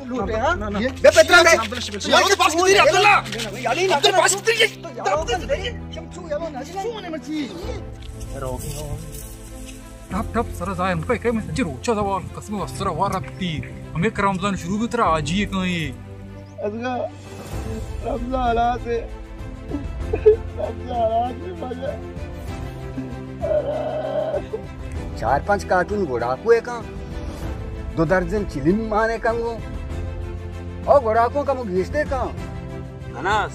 لوٹے، ہاں؟ نہ، نہ۔ بے پترا دے۔ عبداللہ، عبداللہ، عبداللہ، عبداللہ، عبداللہ، عبداللہ، عبداللہ، عبداللہ، ٹپ ٹپ سر زاہر مکئی کئی من چی روچا زوال قسم وسر وار رپتی۔ ہمیں کہ رمضان شروع بھی ترا آجی کہیں۔ ازگا رمضان ہلاس ہے۔ رمضان ہلاس ہے مجھے۔ چار پنچ کارٹون گڑاکو ء کن، دو درجن چلم مان ء کن گوں۔ او گڑاکو کمو گیشتے کن۔ اناس،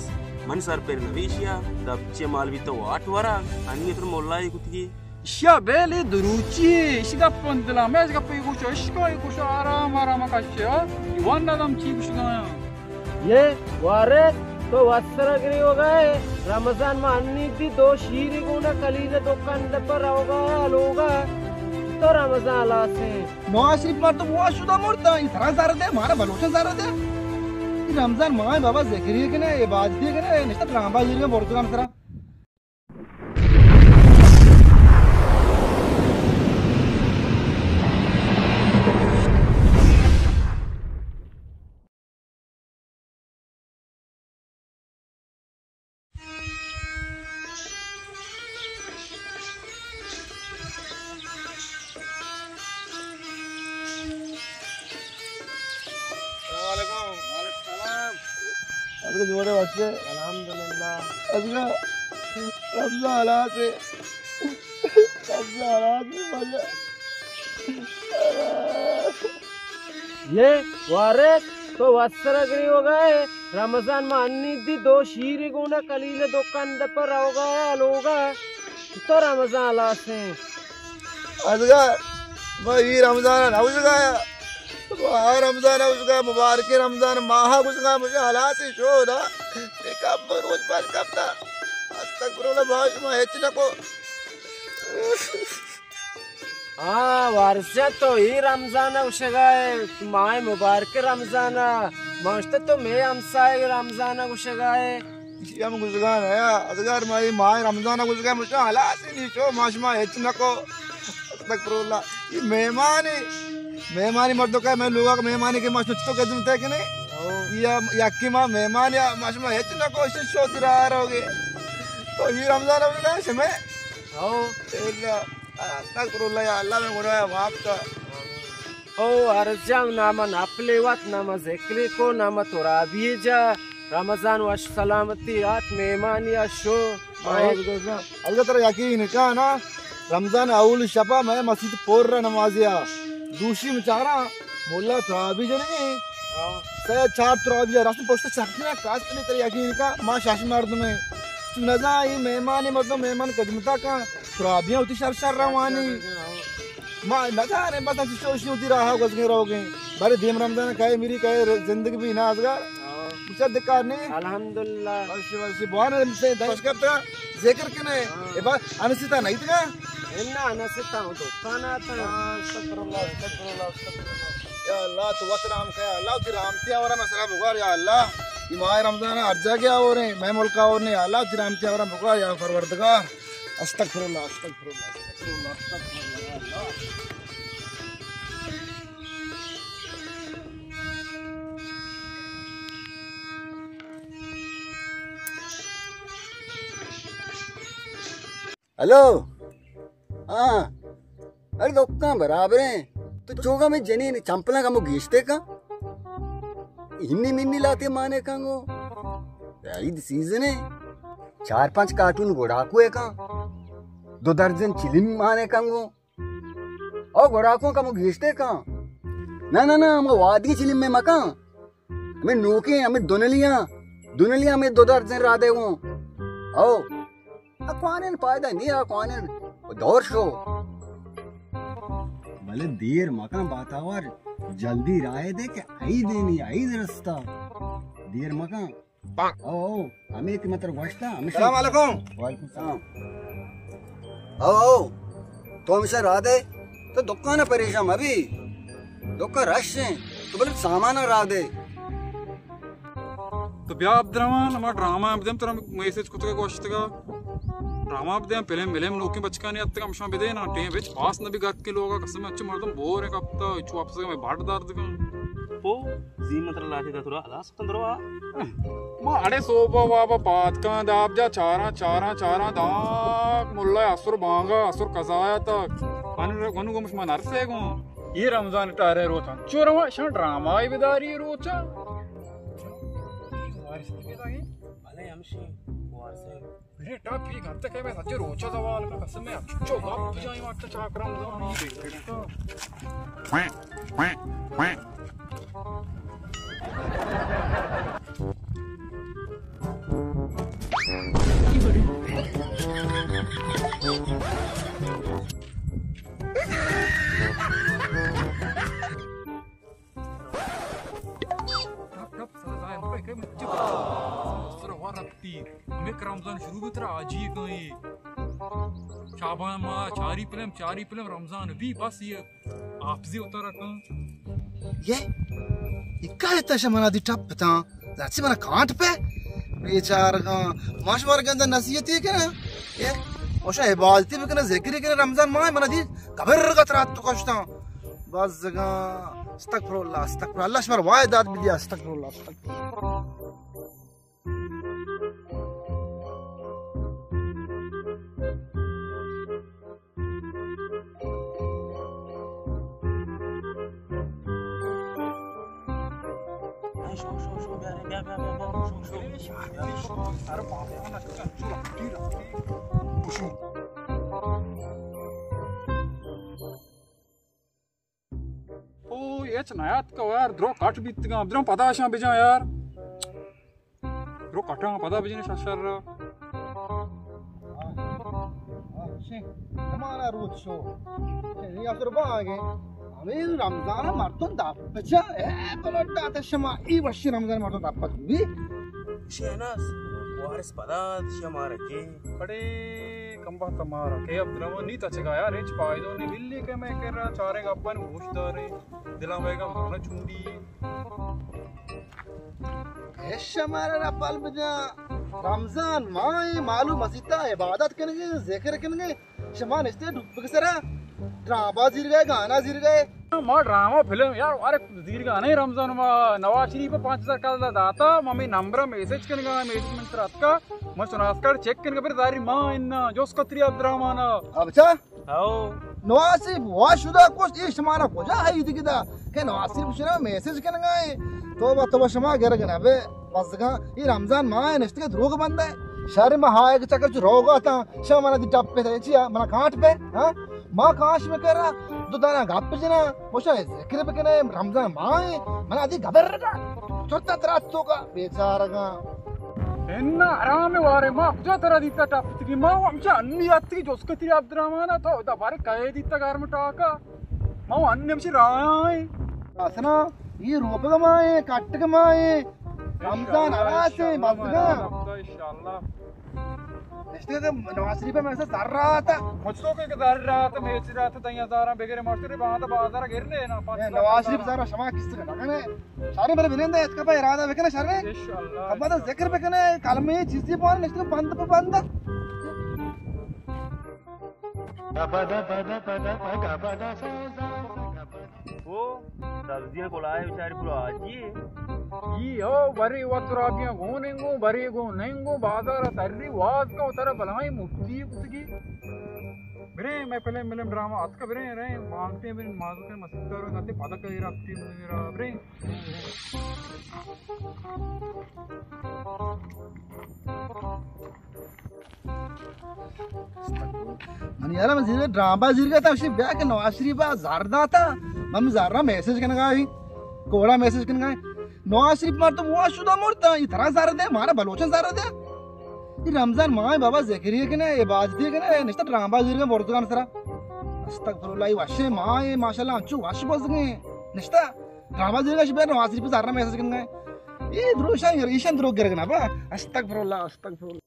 من سر پر نویشیا، دپ چے مال بیتو واٹ ورا، انی تر مولا ای کتگی۔ شیا بیلے دروچی، اش گپ پندلا، میں اش گپ ای گوشو، عشق ای گوشو، آرام آرام کشے، ہاں؟ ای ون ندم چی گوشگایا۔ یہ وارث تو وسرا گریوگا ہے، رمضان ما انی دی دو شیری گونا کلیل دکان دپا روگا ہے، الوگا ہے۔ تو رمضان لاسے۔ نواز شریف مردم وہ شدہ مرتا، این سرا زر دے، مارا بلوچا زر دے۔ این رمضان ماہ بابا ذکری کنے، عبادتی کنے، نشتا ڈرامہ یہ بردگان سرا۔ السلام علیکم۔ وعلیکم السلام۔ ازگا جوڑے واسطے۔ الحمدللہ۔ ازگا رمضان آتے۔ رمضان آتے مزہ۔ یہ وارث تو وسر گریوگا ہے۔ رمضان ما انی دی دو شیری گونا کلیل دکان دپا روگا ہے، الوگا ہے۔ تو رمضان لاسے۔ ازگار، ما ای رمضان ء نہ گوشگایا۔ ما آ رمضان ء گوشگا، مبارکیں رمضان ماہ ء گوشگا، مجھے ہلاسی شودا۔ اے کم روچ پر کپتا۔ استغفر اللہ، ما شما ہچ نہ کو۔ ہاں، وارث جان، تو ای رمضان ء گوشگا ہے، ماہ مبارک رمضان ء۔ ما گوشتا تو مے ہمسائے رمضان ء گوشگا ہے۔ ایشی ہم گوشگان ہے، ازگار ما اے ماہ رمضان ء گوشگان، مشا ہلاسی نی چو، ما شما ہچ نکو۔ استغفر اللہ۔ اے مہمانی، مہمانی مردو کہ میں لوگا کہ مہمانی کہ ما شما چتو قدم تے کنے؟ او۔ یا یکی ما مہمانی، ما شما ہچ نکو، شش شو تیرا آ رہوگے۔ تو اے رمضان ء گوشگان شمے؟ او۔ استغفر اللہ، یا اللہ میں گناہ معاف کر۔ او ارزم، نہ ما نپلے وت، نہ ما ذکرے کو، نہ ما ترابی جا۔ رمضان وش سلامتی آت، مہمانی ء شو۔ اللہ ترا یقین کا نا، رمضان اولی شپا میں مسجد پر نمازیا دوشی مچارا مولا ترابی جنگی۔ ہاں۔ سہ چار ترابی رسم پشت چکنا کاست نے، ترا یقین کا ما شاش مردم ہے۔ تو نزا ای مہمانی مردم، مہمان خدمتا کا ترابیاں ہوتی شر شر روانی۔ ما نزانے، بس ہم چوشی ہوتی راہ گزگیں روگیں۔ بارے دیم رمضان کہے میری کہے زندگ بھی نہ ازگار۔ ہاں۔ مجھے دکار نہیں۔ الحمدللہ۔ بس، بس، بوان سے دش کرتا، ذکر کنے۔ ہاں۔ اے بات انسیتا نہیں تھا؟ انا انسیتا ہوں تو کانا تھا۔ ہاں، استغفر اللہ، استغفر اللہ، استغفر اللہ۔ یا اللہ، تو وت رحم کر، یا اللہ، تیرا رحمتی اور مسئلہ بگار، یا اللہ۔ یہ ماہ رمضان ہر جگہ اور ہیں، میں ملک اور نہیں، یا اللہ، تیرا رحمتی اور بگار، یا پروردگار۔ استغفر اللہ، استغفر اللہ، استغفر اللہ، استغفر اللہ، یا اللہ۔ ہلو۔ ہاں۔ ارے دکان برابر ہیں۔ تو چوگا میں جنین چمپلاں کمو گیشتے کا؟ ہنی منی لاتے مانے کنگو۔ عید سیزن ہے۔ چار پانچ کارٹون گڑاکو ہے کاں، دو درجن چلم مانے کنگو۔ او گڑاکو کمو گیشتے کاں۔ نہ، نہ، نہ، ہمو وادی چلم میں مکاں۔ ہمے نوکیں، ہمے دنلیاں، دنلیاں ہمے دو درجن را دے گوں۔ او۔ اکوانن پائدہ نہیں اکوانن۔ دور شو۔ بلے دیر مکاں باتاور، جلدی راہ دے کہ عید نہیں، عید رستہ۔ دیر مکاں۔ او، او، ہمے کہ مطلب گوشتا، ہمیشہ۔ السلام علیکم۔ وعلیکم السلام۔ او، او، تو ہمیشہ راہ دے، تو دکان پریشان مبی، دکان رش ہیں، تو بلے سامان راہ دے۔ تو بیا عبدالرحمن، ہما ڈرامہ ہم بدیم، ترا میسج کتگا گوشتگا۔ ڈرامہ بدیم، فلم، فلم نوکیں بچکانی اتگا، ہمشان بدے نا، ٹیم بچ پاس نبی گت کے لوگا، قسم اچھے مردم بور ہیں کپتا، چو واپس میں بھاٹ دار دگا۔ او، زی من ترا لاٹی دا ترا ہلاس کن دروا۔ ما اڑے صوبہ وابا پاد کن داب جا چاراں، چاراں، چاراں داک ملا اسر بانگا، اسر قضایا تک۔ من گنو گمش من ارسے گوں۔ یہ رمضان ٹارے روچاں۔ چو رواں شان ڈرامہ ای بداری روچاں۔ بلے ہمشی وارسے۔ میرے ٹاپ یہ گھنٹہ کہ میں سچے روچا سوال کا قسم میں اچھو گپ جائیں وقت چاکرم زمانی۔ ٹپ ٹپ سزا انت، کہ مچ سر ورتی۔ ہمیں کہ رمضان شروع بھی ترا آجی کہیں۔ شابان ما چاری پلم، چاری پلم رمضان بھی بس یہ آپزی اتارا کن۔ یہ اکا ہے تشا منا دی ٹپ تاں۔ زرچی منا کانٹ پہ۔ بیچارگاں۔ ماش ورگن دا نصیحتی کنا۔ یہ اوشا عبادتی بکنا، ذکری کنا، رمضان ماہ منا دی قبر کا ترات تو کشتاں۔ بزگاں، استغفر اللہ، استغفر اللہ، شمار وای داد بدیا، استغفر اللہ، استغفر اللہ۔ شو، شو، شو، بیا، بیا، بیا، بیا، بیا، شو، شو۔ ارے باپ رے، نہ، چل، چل، چل، چل۔ شو۔ او، ہچ نیاتکہ یار، درو کٹ بیتگاں، درو پدا اشاں بجاں یار۔ درو کٹاں پدا بجنے شر شر را۔ ہمارا روچ شو۔ یہ اثر باگے۔ ہمیں رمضان مردم دا بچا، اے بلوٹا تا شما، ای وشی رمضان مردم دا بچا۔ شہناز، وارث پدا شما رکھے۔ بڑے کمبخت مارا کہ عبدالرحمن نی تچگا یار، ہچ فائدہ نہیں، بلی کہ میں کر رہا، چارے گپن گوش دارے، دلاں بیگم زانہ چونڈی۔ ایش مارا را پل بجا، رمضان ماہ، معلوم مسیتا عبادت کنگے، ذکر کنگے، شما نشتے ڈبک سرا، ڈرامہ زیر گئے، گانا زیر گئے۔ ما ڈرامہ فلم یار، ارے زیر گانے رمضان ما نواز شریف پانچ ہزار کال داتا، ما می نمبر میسج کنگا، میسج من سر اتکا، ما شناس کارڈ چیک کنگا، پر داری ما انا، جوس کتری عبدالرحمن۔ اچھا؟ ہاؤ۔ نواز شریف وا شدا کشت، اے شمارا کجا ہے دیگه دا؟ کہ نواز شریف شنا میسج کنگا ہے۔ توبہ، توبہ، شما گرگ نہ بے۔ بزگاں، اے رمضان ماہ ہے، نشتگے دروگ بندے۔ شر ماہ ہے کہ چکر چ روگا تا، شما منا دی ٹپ پہ چیا، منا کانٹ پہ، ہاں؟ ما کاش میں کرا، دو دانا گپ جنا، مشا ذکر بکنے، رمضان ماہ ہے، منا دی گبر کا، چرتا ترات تو کا، بیچارگا۔ انا حرام وارے، ما کجا ترا دیتا ٹپتگی؟ ما و ہمچہ انی اتگی جسکتی عبدالرحمن، تو دا بارے کئے دیتا گرم ٹاکا؟ ما و انی ہمچہ راہ آئیں۔ اسنا، یہ روپگ ماہ ہے، کٹگ ماہ ہے، رمضان ہراس ہے، بزگاں۔ انشاءاللہ۔ نشتے تو نواز شریف میں ایسا زر رہا تھا۔ مجھ تو کہ زر رہا تھا، میچ رہا تھا، دنیا زاراں بغیر مرتے رہے، وہاں تو بازار گرنے نا، پانچ نواز شریف زر شما کس کا لگنے؟ شارے بلے بنندہ اتکا پا ارادہ بکنے شارے۔ انشاءاللہ۔ اب تو ذکر بکنے، کلمہ چیزی بوان نشتے بند پہ بند۔ او، سبزیاں کلائے بیچاری پورا آجی ہے۔ ای او، بری و ترابیاں گون انگو، بری گون ننگو، بازار تری واز کو ترا بلائیں مفتی کتگی۔ برے، میں پہلے ملم ڈرامہ اتکا برے، رے، مانگتے برے، نماز کے مسجد کرو، نتے پتہ کئی رابطے میرا، برے۔ من یارا من زیر ڈرامہ زیر گتا، اشی بیا کہ نواز شریف زر داتا، من زر میسج کنگا ہی، کوڑا میسج کنگا ہی۔ نواز شریف مردم وا شدا مرتا، یہ ترا زر دے، مارا بلوچاں زر دے۔ یہ رمضان ماہ بابا ذکری کنے، عبادتی کنے، نشتا ڈرامہ زیر گا بردگان سرا۔ استغفر اللہ، یہ وشے ماہ، ماشاءاللہ، انچو وش بزگیں۔ نشتا ڈرامہ زیر گا، اشی بیا نواز شریف زر میسج کنگا۔ یہ دروشان، ایشان دروگ گرگنا با۔ استغفر اللہ، استغفر اللہ۔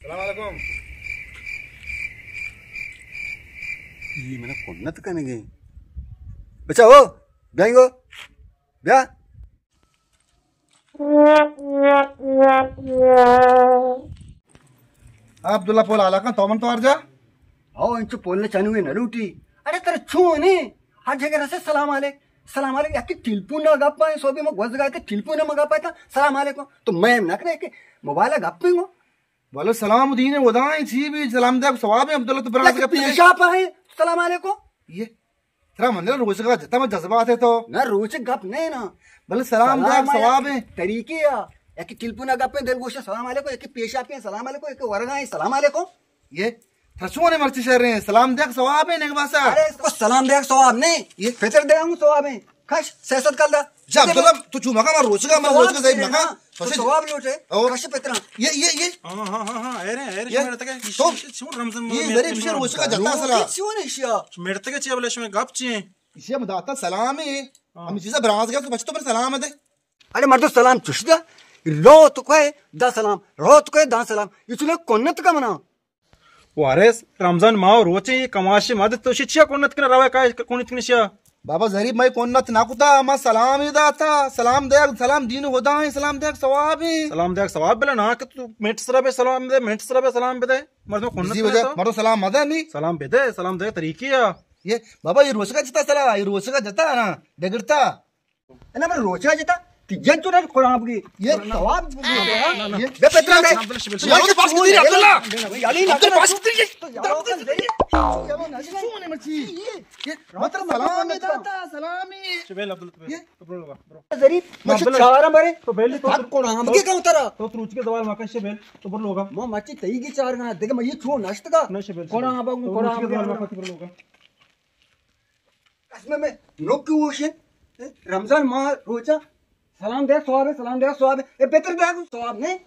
السلام علیکم۔ یہ من کنت کنگے۔ بچا ہو، بیائیں گو۔ بیا۔ عبداللہ پول حالا کن، تو من توار جا۔ او انچو پول نے چنوے نہ لوٹی۔ اڑے ترا چون ہے؟ ہر جگہ رسے سلام علیک، سلام علیک۔ یکی ٹیلیفون نا گپ ہے، سوبی ما گوزگا تے ٹیلیفون نا گپ ہے تا سلام علیکم۔ تو میں نہ کرے کہ موبائل گپ ہے گو۔ بلے سلام دین ہدا ہیں، چی بھی سلام دے ثواب ہے۔ عبداللہ تو برانز یکی گپ ہے۔ پیشاپ ہے، سلام علیکم۔ یہ ترا من روچگا جتا، من جذبات ہے تو۔ نہ روچ گپ نہیں نا۔ بلے سلام دے ثواب ہے۔ طریقے آ۔ یکی ٹیلیفون گپ ہے، دل گوشے سلام علیکم، یکی پیشاپ ہے سلام علیکم، یکی ورگا ہے سلام علیکم۔ یہ ترا چون ہے مرچی شر ہیں؟ سلام دیگ ثواب ہے نگباسا۔ ارے اس کو سلام دیگ ثواب نہیں، یہ فطر دیگ ثواب ہے۔ کش سیاست کل دا۔ جا عبداللہ، تو چو مکا، من روچگا، من تو روچگا ثواب زیب لوٹے مکا۔ نا، تو ثواب لوٹے، او۔ کش پترا۔ یہ، یہ، یہ۔ ہاں، ہاں، ہاں، ہاں، ہاں، اے رے، اے رے، یہ۔ شو میرے تک ہے، یہ ذریعہ پیشے روچگا جتا سلا۔ کچھ نہیں شیا۔ میرے تک ہے، چی بولے، شو میں گپ چی ہیں؟ اسے ہم داتا سلام ہے۔ ہاں۔ ہم چیزا برانز گیا تو بچ تو پر سلام ہے دے۔ ارے مردو سلام چش دا۔ رو تو کوئے دا سلام، رو تو کوئے دا سلام۔ یہ چلے کنت کا منا۔ وارث، رمضان ماہ و روچے، یہ کماشے مد تو شی چیا کنت کنا روے کا کنت کنا شیا؟ بابا ظریف، میں کنت نہ کتا، ما سلام ہی داتا، سلام دے، سلام دین ہدا ہے، سلام دے ثواب ہے۔ سلام دے ثواب بلا نا کہ تو منٹ سرا بے سلام دے، منٹ سرا بے سلام بدے۔ مردو کنت جی کنا وجہ، تو۔ مردو سلام مدے نہیں۔ سلام بدے، سلام دے طریقے آ۔ یہ بابا یہ روچگا جتا سلا، یہ روچگا جتا نا، بگڑتا۔ انا من روچا جتا، تی جن چو نہ قرآن بگی۔ یہ ثواب بگی۔ نہ، نہ، نہ۔ یہ بے پترا دے۔ عبداللہ شبیل، شبیل۔ یہ تو پاس کتی عبداللہ۔ علی نہ عبداللہ پاس کتی۔ تو یار، عبداللہ شبیل۔ سونے مرچی۔ یہ مطلب سلام ہے داتا، سلام ہے۔ شبیل عبداللہ، یہ تو برو لوگا، برو۔ ظریف، مش عبداللہ۔ چارا مرے۔ تو بیلی تو حق قرآن بگی کہوں ترا۔ تو روچ کے زوال مکش شبیل، تو برو لوگا۔ ما مچی تئی گی چار گنا، دیکھ میں یہ چھو نشتگا۔ نہ شبیل، شبیل۔ قرآن بگو، تو روچ قرآن کے زوال بگو۔ مکش، تو برو لوگا۔ قسم میں نوک کی ہوشن، رمضان ماہ روچا سلام دے ثواب ہے، سلام دے ثواب ہے۔ اے بہتر دے ثواب نہیں۔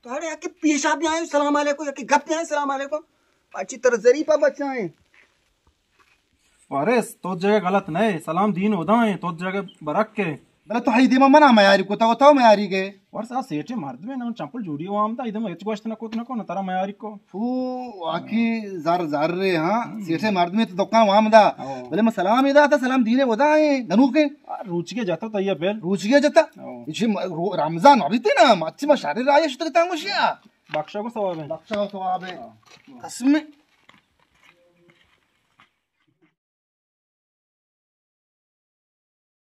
تو اڑے کہ پیشا بھی آئے سلام علیکم، کہ گپ بھی آئے سلام علیکم۔ اچھی طرح ظریفہ بچہ ہیں۔ وارث، تو جگہ غلط نہیں، سلام دین ہدا ہیں، تو جگہ برک کے۔ بلے تو ہئی دیما منا میاری کو، تو تو میاری گئے۔ ورث آ سیٹھے مرد میں نہ چمپل جوڑی وام دا، ایدم ہچ گوشت نہ کوت نہ کو، نہ ترا میاری کو۔ فو، واقعی زر، زر رے، ہاں۔ ہم۔ سیٹھے مرد میں تو دکان وام دا۔ او۔ بلے ما سلام ادا تا، سلام دینے ودا ہے، گنو کے۔ آ، روچ کے جاتا تا یہ بیل۔ روچ کے جاتا؟ او۔ اچھی م-، رو-، رمضان ابھی تے نا، مچی ما شاری رائے شتک تانگو شیا۔ بخشا کو ثواب ہے۔ بخشا کو ثواب ہے۔ ہاں۔ قسم۔